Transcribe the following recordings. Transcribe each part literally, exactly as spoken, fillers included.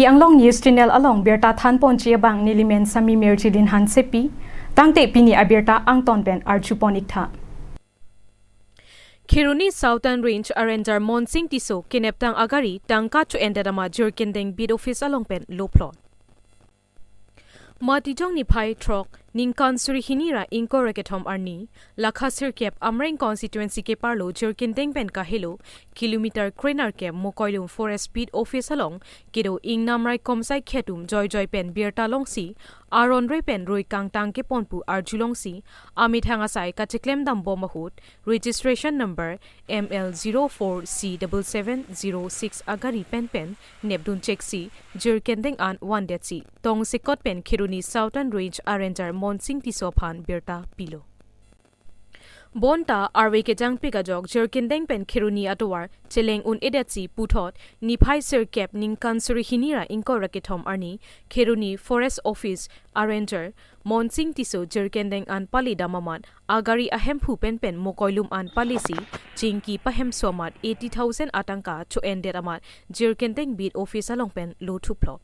Anglong News Channel along birta thanponji abang nelimen Sami Mirjilin Hansepi, tangte pini abirta angton pen arjupon iktha. Kheroni Southern Range a-ranger Monsing Tisso keneptang agari tangka cho-endet amat Jirikindeng Beat Office along pen loplot. Matijong niphai throk ningkan suri hini ra ingkoi ra kethom arni, lakha sirkep Amreng constituency keparlo Jirikindeng pen kahelo kilometer krenerkep Mokoilum Forest Beat Office along kedo ingnam raikom saikhi atum joijoi pen birta longsi aron re pen rui kangtang kepon pu arjulongsi amethang asai kacheklem dambom ahut registration number M L zero four C double seven zero six agari penpen nepdun cheksi Jirikindeng an vandetsi tongsekot pen Kheroni Southern Range a-ranger Monsing Tisso aphan birta pilo. Bonta arve kejangpik ajok Jirikindeng pen Kheroni atovar cheleng un-edetsi puthot niphai sirkep ningkan suri hini ra ingkoi ra kethom arni Kheroni Forest Office a-ranger Monsing Tisso Jirikindeng an pali dam amat agari ahemphu penpen Mokoilum an palisi chingki pahemso amat eighty thousand atangka cho-endet amat Jirikindeng Beat Office along pen lothuplot.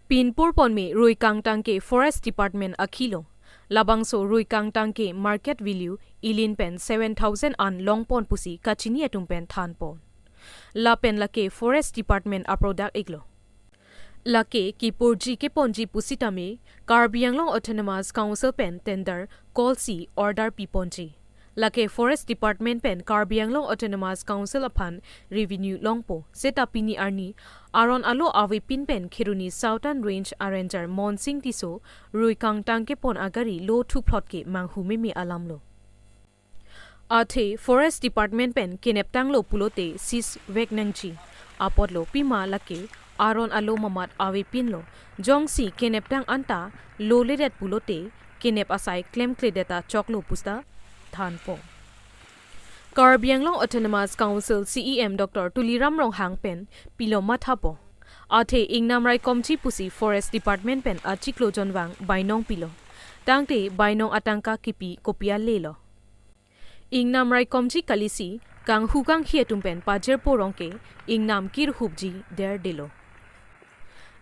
Pinpur ponme rui kangtang ke Forest Department akhilo. Labangso rui kangtang ke market value ilin pen seven thousand an longpon pusi kachini atum pen thanpon. Lapen lake Forest Department a-product iklo. Lake kipurji keponji pusitame Karbi Anglong Autonomous Council pen tender call si order piponji. Lake Forest Department pen Karbi Anglong Autonomous Council aphan revenue longpo. Seta pini arni aron alo avepin pen Kheroni Southern Range a-ranger Monsing Tisso rui kangtang kepon agari lothuplot ke manghu meme alamlo. Athe Forest Department pen keneptanglo pulote seize vek nangji. Apotlo pima lake aron alo mamat avepinlo. Jongsi keneptang anta loledet pulote kenep asai klemkledet ta choklo pusi ta thanpo. Karbi Anglong Autonomous Council C E M Doctor Tuliram Ronghang pen pilo mathapo. Athe ingnam raikomji pusi Forest Department pen achiklo jonvang bainong pilo. Tangte bainong atangka kipi kopi ale lo. Ingnam raikomji kalisi kanghu kanghi atum pen pajirpo rong ke ingnam kirhupji derdelo.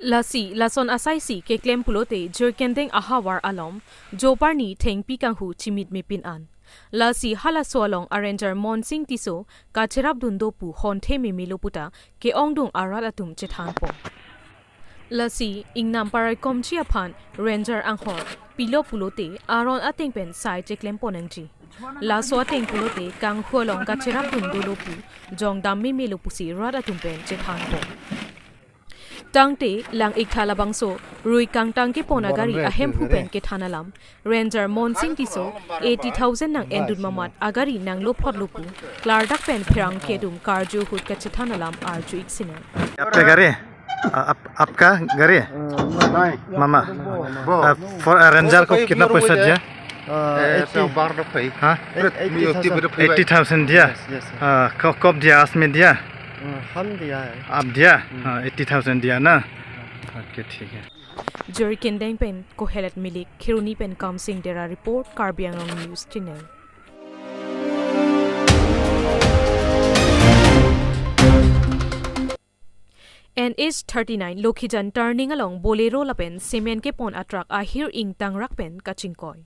Lasi lason asaisi keklem pulote Jirikindeng ahavar alom joparni thengpi kanghu chimit mepin an. Lasi halaso along a-ranger Monsing Tisso kacherapdun do pu honthe memelo puta ke-ongdung arat atum chethanpo. Lasi ingnam paraikomji aphan ranger anghor pilo pulote aron ateng pen sai cheklempon nangji. Laso ateng pulote kanghu along kacherapdun dolo pu jongdam memelo pusi rat atum pen chethanpo. Tangte lang-iktha labangso rui kangtang kepon agari ahemphu pen kethan alam ranger Monsing Tisso eighty thousand nang-endun mamat agari nangloplotlo pu klardak pen pherangke atum karju ahut kachethan alam arju-ik sinang. आपका गाड़ी? आ, आप, आपका गाड़ी? नहीं। मामा। वो। आ, फॉर, आ, रेंजर को कितना पैसा दिया? आ, ए, eighty। तो बार दो भाई। हाँ? Eight-, eighty thousand। Eighty thousand दिया? Yes, yes, sir। हाँ, क-, कब दिया? आज में दिया? आ, हम दिया है। आप दिया? हम्म। हाँ, eighty thousand दिया ना? OK, ठीक है। Jirikindeng pen Kohelet Milik, Kheroni pen Kamsing Dera report, Karbi Anglong News Channel. N H thirty-nine Lokhijan turning along Bolero lapen cement kepon atruck ahir ingtangrak pen kachingkoi.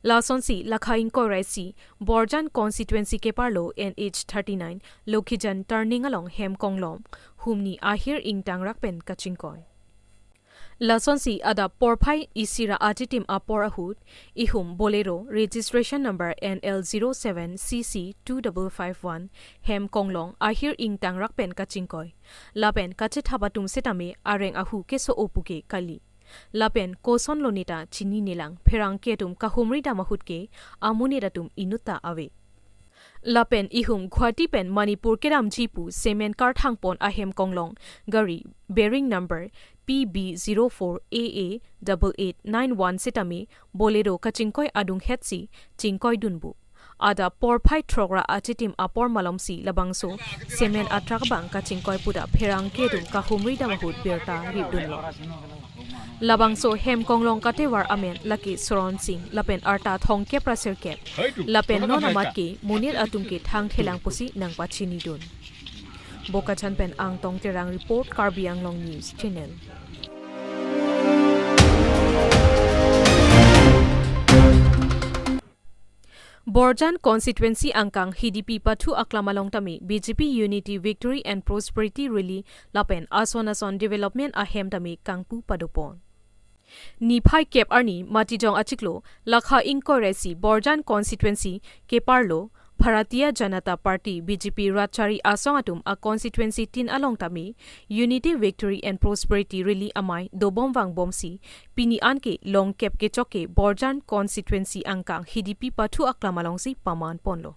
Lasonsi lakha ingkoi ra isi Borjan constituency keparlo N H thirty-nine Lokhijan turning along hem konglong humni ahir ingtangrak pen kachingkoi. Lasonsi adap porphai isi ra achitim apor ahut ihum Bolero registration number N L zero seven C C two double five one hem konglong ahir ingtangrak pen kachingkoi. Lapen kachethap atum setame areng ahu keso-o pu ke kali. Lapen kosonlo neta chininelang, pherangke atum kahumri dam ahut ke amonit atum inutta ave. Lapen ihum Guwahati pen Manipur kedamji pu cement karthangpon ahem konglong gari bearing number P B zero four A A double eight nine one setame Bolero kachingkoi adunghetsi chingkoidunpo. Adap porphai throk ra achitim apor malomsi labangso cement atruck abang kachingkoi pu ta pherangke atum kahumri dam ahut birta ripdunlo. Labangso hem konglong katevar amen lake Soron Sing lapen arta thomkep ra sirkep. Lapen non amat ke monit atum ke thangthelang pusi nangpachinidun. Bokachan pen Angtong Terang report, Karbi Anglong News Channel. Borjan constituency angkang Hidipi pathu aklam along tame B J P Unity, Victory and Prosperity Rally lapen ason ason development ahem tame kangpu padopon. Niphai kep arni Matijong achiklo lakha ingkoi ra isi Borjan constituency keparlo Bharatiya Janata Party, B J P, rat chari asong atum a constituency tin along tame Unity, Victory and Prosperity Rally amei dobom vangbomsi pini anke longkep kechok ke Borjan constituency angkang Hidipi pathu aklam alongsi paman ponlo.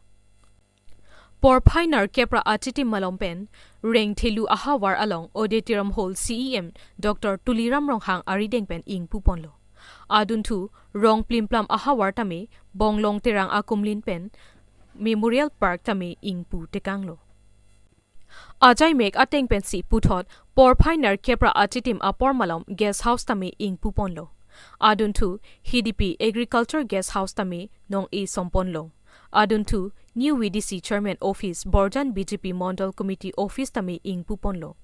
Porphai nerkep ra achitim malom pen Rengthelu ahavar along Auditorium Hall C E M Doctor Tuliram Ronghang arideng pen ingpu ponlo. Adunthu Rongplimplam ahavar tame Bonglong Terang akumlin pen Memorial Park tame ingpu tekanglo. Ajaimek ateng pensi puthot porphai nerkep ra achitim apor malom guest house tame ingpu ponlo. Adunthu Hidipi Agriculture Guest House tame nong-e som ponlo. Adunthu New V D C Chairman Office, Borjan B J P Mondol Committee Office tame ingpu ponlo.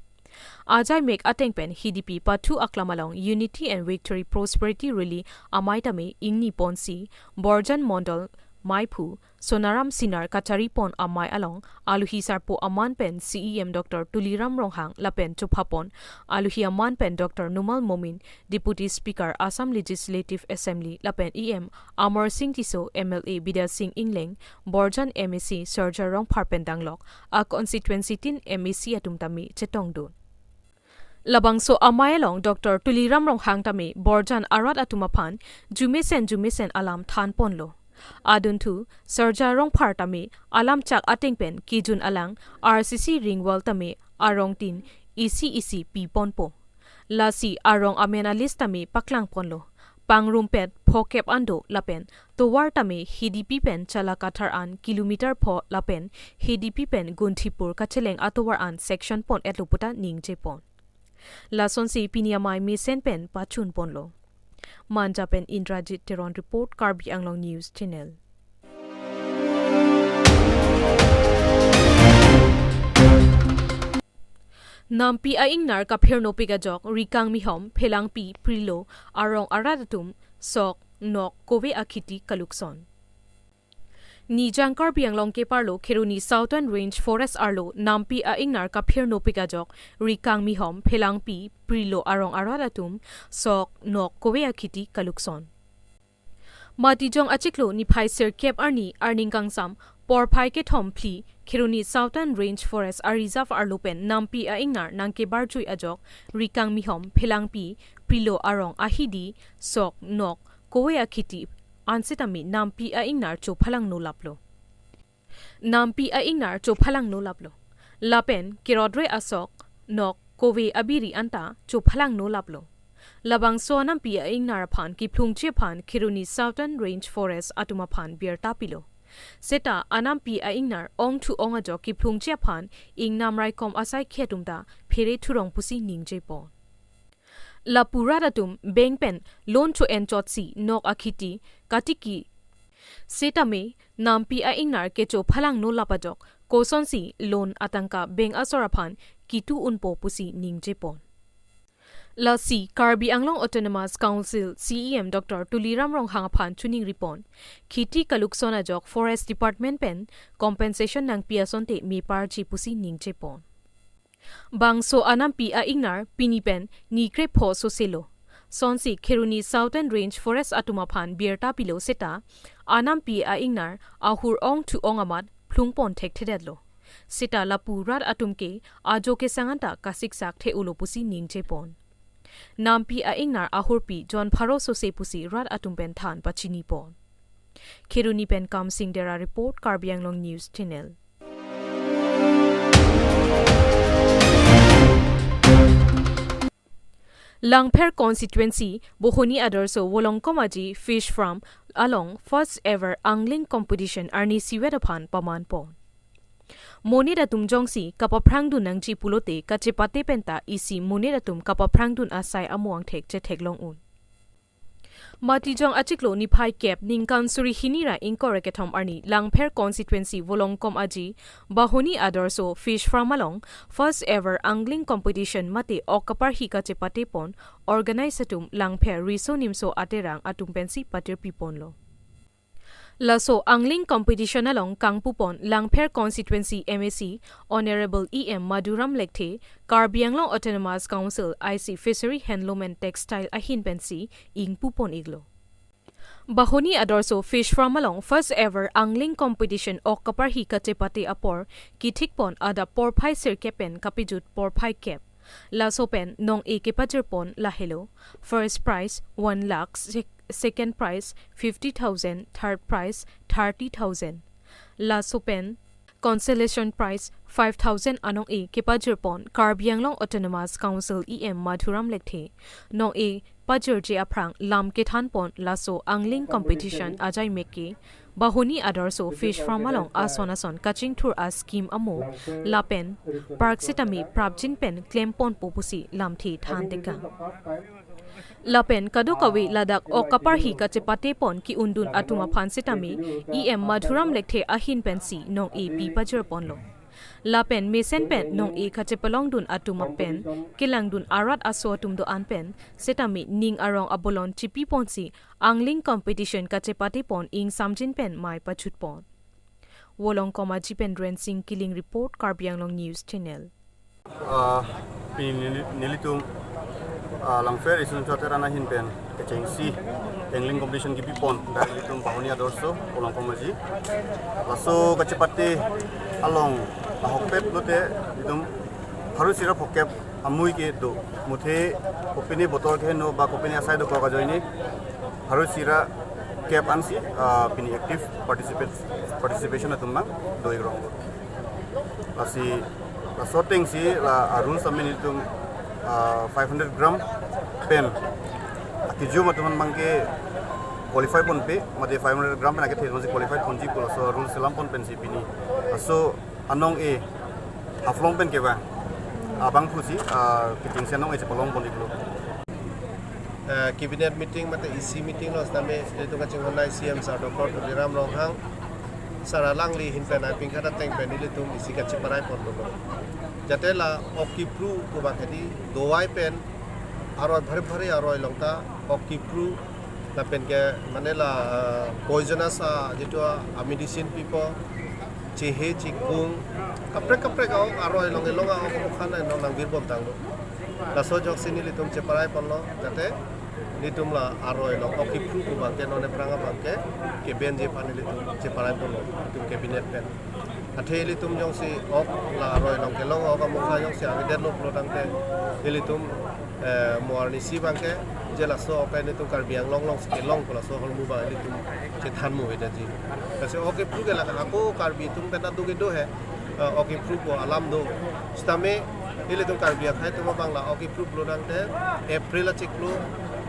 Ajaimek ateng pen Hidipi pathu aklam along Unity and Victory Prosperity Rally amei tame ingni ponsi Borjan Mondol maiphu Sonaram Sinar kachari pon amei along alohi sarpo aman pen C E M Doctor Tuliram Ronghang lapen chopha pon alohi aman pen Doctor Numal Momin, Deputy Speaker Assam Legislative Assembly, lapen E M Amarsing Tisso, M L A Bidya Sing Engleng, Borjan M A C Sarja Rongphar pen danglok a constituency tin M A C atum tame chetongdun. Labangso amei along Doctor Tuliram Ronghang tame Borjan arat atum aphan jumesen jumesen alam than ponlo. Adunthu Sarja Rongphar tame alam chak ateng pen kejun alang R C C ring wall tame arong tin isi isi pi ponpo. Lasi arong amen a list tame paklang ponlo. Pangrumpet phokep an do lapen tovar tame Hidipi pen Chalakathar an kilometer pho lapen Hidipi pen Gunthipur kacheleng atovar an section pon-etlo puta ningje pon. Lasonsi pini amei mesen pen pachun ponlo. Manja pen Indrajit Teron report, Karbi Anglong News Channel. Nampi a-ingnar kaphirnopik ajok Rikangmihom, Phelangpi, Prilo arong arat atum sok, nok, kove akhiti kalukson. Nijang Karbi Anglong keparlo Kheroni Southern Range Forest arlo nampi a-ingnar kaphirnopik ajok Rikangmihom, Phelangpi, Prilo arong arat atum sok, nok, kove akhiti kalukson. Matijong achiklo niphai sirkep arni arning kangsam porphai kethom phli Kheroni Southern Range Forest a-reserve arlo pen nampi a-ingnar nangkebarjui ajok Rikangmihom, Phelangpi, Prilo arong ahidi, sok, nok, kove akhiti an sitame nampi a-ingnar chophalangno laplo. Nampi a-ingnar chophalangno laplo. Lapen kerodre asok, nok, kove abiri anta chophalangno laplo. Labangso anampi a-ingnar aphan kephlungji aphan Kheroni Southern Range Forest atum aphan birta pilo. Seta anampi a-ingnar ongthu-ong ajok kephlungji aphan ingnam raikom asai khe atum ta phere thurong pusi ningje pon. Lapu rat atum bank pen loan cho-en chotsi nok akhiti katiki sitame nampi a-ingnar kechophalangno lap ajok kosonsi loan atangka bank asor aphan kitu unpo pusi ningje pon. Lasi Karbi Anglong Autonomous Council C E M Doctor Tuliram Ronghang aphan choningri pon, khiti kalukson ajok Forest Department pen compensation nangpi asonte meparji pusi ningje pon. Bangso anampi a-ingnar pini pen ni krepho soselo. Sonsi Kheroni Southern Range Forest atum aphan birta pilo seta anampi a-ingnar ahur ongthu-ong amat phlungpon thekthedetlo. Seta lapu rat atum ke ajo kesang anta kasiksak the-olo pusi ningje pon. Nampi a-ingnar ahurpi jon pharo sose pusi rat atum pen than pachini pon. Kheroni pen Kamsing Dera report, Karbi Anglong News Channel. Langpher constituency Bohoni Adarsho Volongkom Aji Fish Farm along first ever angling competition arnisivet aphan paman pon. Monit atum jongsi kapaphrangdun nangji pulote kachepate penta isi monit atum kapaphrangdun asai amo angthek chetheklong un. Matijong achiklo niphai kep ningkan suri hini ra ingkoi ra kethom arni Langpher constituency Volongkom Aji Bahuni Adorso Fish Farm along first ever angling competition mate ok kaparhi kachepate pon organize atum Langpher Riso Nimso Aterang atum pensi patirpi ponlo. Laso angling competition along kangpu pon Langpher constituency M A C Honorable E M Madhuram Lekthe, Karbi Anglong Autonomous Council I C Fishery Handloom and Textile ahin pensi ingpu pon iklo. Bahuni Adorso Fish Farm along first ever angling competition ok kaparhi kachepate apor kithik pon adap porphai sirkep pen kapejut porphai kep. Laso pen nong-e kepajir pon lahelo: first prize one lakh, sec- second prize fifty thousand, third prize thirty thousand. Laso pen consolation prize five thousand anong-e kepajir pon Karbi Anglong Autonomous Council E M Madhuram Lekthe. Nong-e pajirji aphrang lam kethan pon laso angling competition ajai meke Bahuni Adorso Fish Farm along ason ason kachingthur a scheme amo lapen park sitame prapjin pen klem ponpo pusi lamthe than tekang. Lapen kadokave ladak ok kaparhi kachepate pon ki-undun atum aphan sitame E M Madhuram Lekthe ahin pensi nong-e pi pajir ponlo. Lapen mesen pen nong-e kachepalongdun atum apen kelangdun arat aso atum do-an pen sitame ning arong abolon chipi ponsi angling competition kachepate pon ingsamjin pen mei pachut pon. Volongkom Aji pen Rensing Killing report, Karbi Anglong News Channel. Ah, pini neli- nelitum, ah, Langpher Riso Nimso Aterang ahin pen kechengsi angling competition kipi pon dak nelitum Bahuni Adorso Volongkom Aji. Laso kachepate along ahokpet lote nelitum pharo sira phokep amui kedo. Muthe kopine botor keheno ba kopine asai dokok ajoine pharo sira kep ansi, ah, pini active participate participation atum abang do-ik rong. Lasi laso atengsi la, ah, rules amen nelitum, ah, five hundred gram pen akejum atum abangke qualify ponpe, mate five hundred gram pen akethe atumsi qualify ponji pu laso rules selam pon pensi pini laso anong-e Haflong pen kevang abangphusi, ah, kechengsi anong-e chepalong pon iklo. Eh, cabinet meeting mate E C meeting lo sitame nelitum kachinghon C M sir Doctor Tuliram Ronghang sir alangli ahin pen apingkhat ateng pen nelitum isi kacheparai ponlo. Jate la ok kipru pu abang hedi dovai pen aroi bhari bhari aroi along ta ok kipru lapen ke mane la, eh, poisonous, ah, jitu, ah, medicine pipo, chehe chikung, kaprek kaprek a-ok aroi along elong a-ok mukhan non nangvirbom tanglo. Laso ajoksi nelitum cheparai ponlo, jate nelitum la aroi along ok kipru pu abangke non aphrang abangke kebenji aphan nelitum cheparai ponlo, nelitum cabinet pen. Athe ilitum jongsi ok la aroi along kelong ok amukha jongsi avedetlo pulo tangte ilitum, eh, mo arnisi abangke je laso ok pen itum Karbi Anglong alongsi kelong pu laso ahormu abang ilitum chethan mo vedaji. Lasi ok kipru ke la ako Karbi atum pen adu kedo he, eh, ok kipru pu alam do. Sitame ilitum Karbi akhei atum abang la ok kipru pulo tangte April achiklo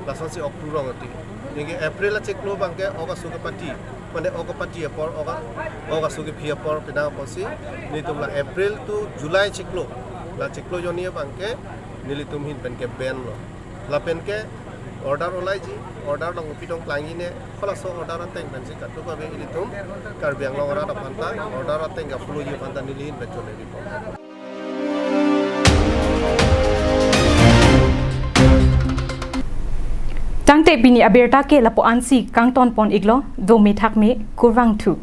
lasonsi ok kipru rong ati. Ningke April achiklo abangke ok asu kepati. Mane ok kepati apor, ok a-, ok asu kephi apor pina apotsi nelitum la April to July chiklo, la chiklo jonni abangke nelitum ahin pen ke ban lo. Lapen ke order ulaiji, order along upi dong klangji ne, halaso order ateng pensi kadokave ilitum Karbi Anglong arat aphan ta order ateng ke follow ji aphan ta neli ahin pen chole ripo. Tangte pini abirta ke lapu-ansi kangton pon iklo, dome thakme, kurvangthu.